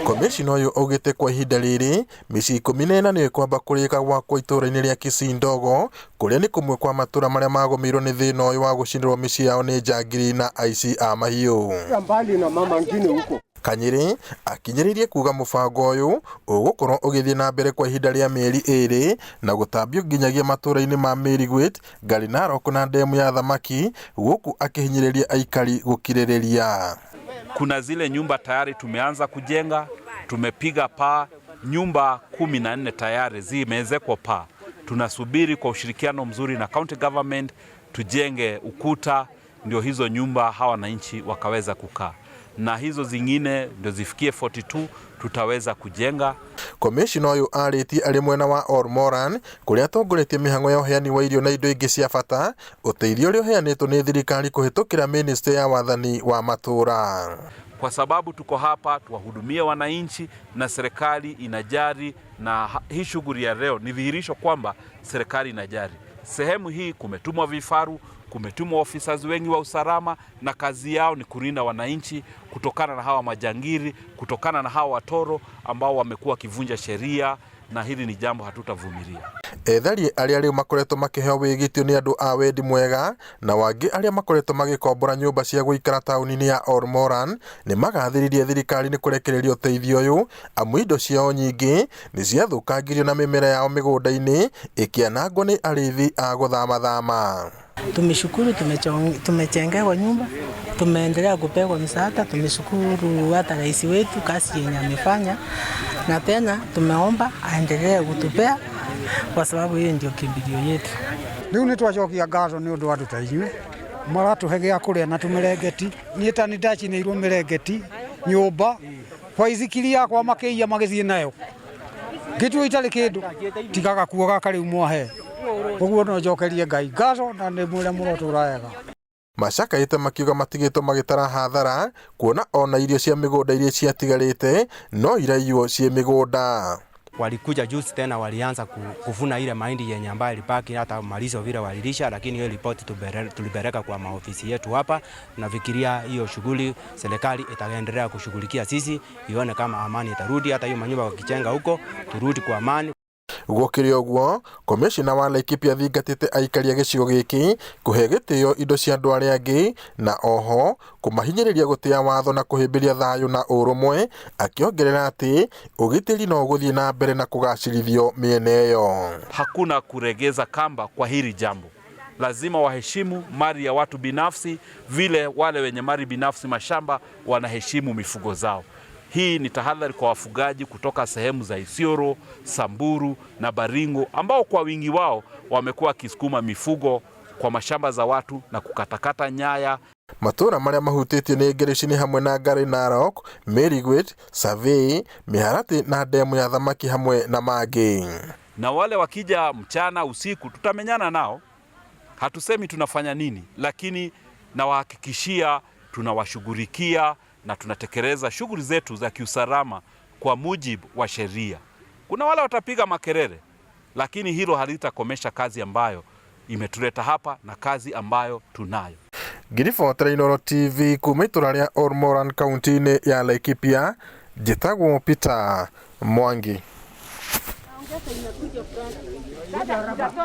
Komishona ũyũ augĩte kwa ihinda rĩrĩ mĩciĩ 14 nĩyo ĩkwamba kũrĩka gwakwo itũũra-inĩ rĩa Kisii Ndogo, kũrĩa nĩ kũmwe kwa matũũra marĩa magũmĩirwo nĩ thĩna ũyũ wa gũcinĩrwo mĩciĩ yao nĩ njangiri na aici a mahiũ. Mbali na mama ngine huko. Kanyiri akinyĩrĩirie kuga mũbango ũyũ ũgũkorwo ũgĩthiĩ na mbere kwa ihinda rĩa mĩeri 2 na gũtambio nginyagia matũũra-inĩ ma Mĩrigwit, Ngarinarok na ndemu ya thamaki, gũkũ akĩhinyĩrĩria aikari gũkirĩrĩria. Kuna zile nyumba tayari tumeanza kujenga, tumepiga paa, nyumba 14 tayari zimeezekwa paa. Tunasubiri kwa ushirikiano mzuri na county government tujenge ukuta, ndio hizo nyumba hawa wananchi wakaweza kukaa, na hizo zingine ndio zifikie 42 tutaweza kujenga. Komishona ũyũ arĩtie arĩ mwena wa Olmoran, kũrĩa atongoretie mĩhang'o ya ũheani wa irio na indo ingĩ cia bata, ũteithio ũrĩa ũheanĩtwo nĩ thirikari kũhĩtũkĩra ministry ya wathani wa matũũra. Kwa sababu tuko hapa tuwahudumie wananchi na serikali inajali, na hii shughuli ya leo ni dhihirisho kwamba serikali inajali. Sehemu hii kumetumwa vifaru, kumetumwa officers wengi wa usalama, na kazi yao ni kulinda wananchi kutokana na hawa majangili, kutokana na hawa watoro ambao wamekuwa wakivunja sheria, na hili ni jambo hatutavumilia. Ethari arĩa rĩu makoretwo makĩheo wĩgitio nĩ andũ a wendi mwega na wangĩ arĩa makoretwo magĩkombora nyũmba cia gũikara taũni-inĩ ya Olmoran nĩ magathĩrĩirie thirikari nĩ kũrekereria ũteithio ũyũ, amu indo ciao nyingĩ nĩ ciathũkangirio na mĩmera yao mĩgũnda-inĩ ĩkĩanangwo nĩ arĩithi a gũthamathama. Tumeshukuru, tumejengewa nyumba, tumeendelea kupewa msaada. Tumeshukuru hata rais wetu kazi yenye amefanya, na tena tumeomba aendelee kutupea kwa sababu hiyo ndio kimbilio yetu. Rĩu nĩ twacokia ngatho nĩ ũndũ wa andũ ta inyuĩ maratũhe gĩa kũrĩa na tũmĩrengeti. Niĩ ta nĩ ndacinĩirwo mĩrengeti nyũmba, baithikiri yakwa makĩiya magĩthiĩ nayo, ngĩtua itarĩ kĩndũ tiga gakuo gaka rĩu mwahe. Ũguo no njokerie Ngai ngatho na ndĩmwĩre mũrotũra wega. Macakaĩte makiuga matigĩtwo magĩtara hathara, kuona ona irio cia mĩgũnda iria ciatigarĩte no iraiywo ciĩ mĩgũnda. Walikuja juzi tena walianza kuvuna ile mahindi yenye ambayo ilibaki, hata malisho vile walilisha, lakini hiyo ripoti tulipeleka kwa maofisi yetu hapa. Nafikiria hiyo shughuli serikali itaendelea kushughulikia sisi, ione kama amani itarudi, hata hiyo manyumba wakijenga huko turudi kwa amani. Gũkĩrĩ ũguo, komishona wa Laikipia athingatĩte aikari a gĩcigo gĩkĩ kũhe gĩtĩo indo cia andũ arĩa angĩ na oho kũmahinyĩrĩria gũtĩa watho na kũhĩmbĩria thayũ na ũrũmwe, akĩongerera atĩ ũgitĩri no ũgũthiĩ na mbere na kũgacĩrithio mĩena ĩyo. Hakuna kuregeza kamba kwa hili jambo. Lazima waheshimu mali ya watu binafsi, vile wale wenye mali binafsi mashamba wanaheshimu mifugo zao. Hii ni tahadhari kwa wafugaji kutoka sehemu za Isiolo, Samburu na Baringo ambao kwa wingi wao wamekuwa wakisukuma mifugo kwa mashamba za watu na kukatakata nyaya. Matũũra marĩa mahutĩtio nĩ ngereshi nĩ hamwe na Ngare Narok, Mĩrigwit, Survey, Mĩharatĩ na ndemu ya thamaki hamwe na mangĩ. Na wale wakija mchana usiku tutamenyana nao. Hatusemi tunafanya nini, lakini nawahakikishia tunawashughulikia na tunatekeleza shughuli zetu za kiusalama kwa mujibu wa sheria. Kuna wale watapiga makelele, lakini hilo halitakomesha kazi ambayo imetuleta hapa na kazi ambayo tunayo. Ngĩribotera Inooro TV kuma itũra rĩa Olmoran kaunti-inĩ ya Laikipia, njĩtagwo Peter Mwangi.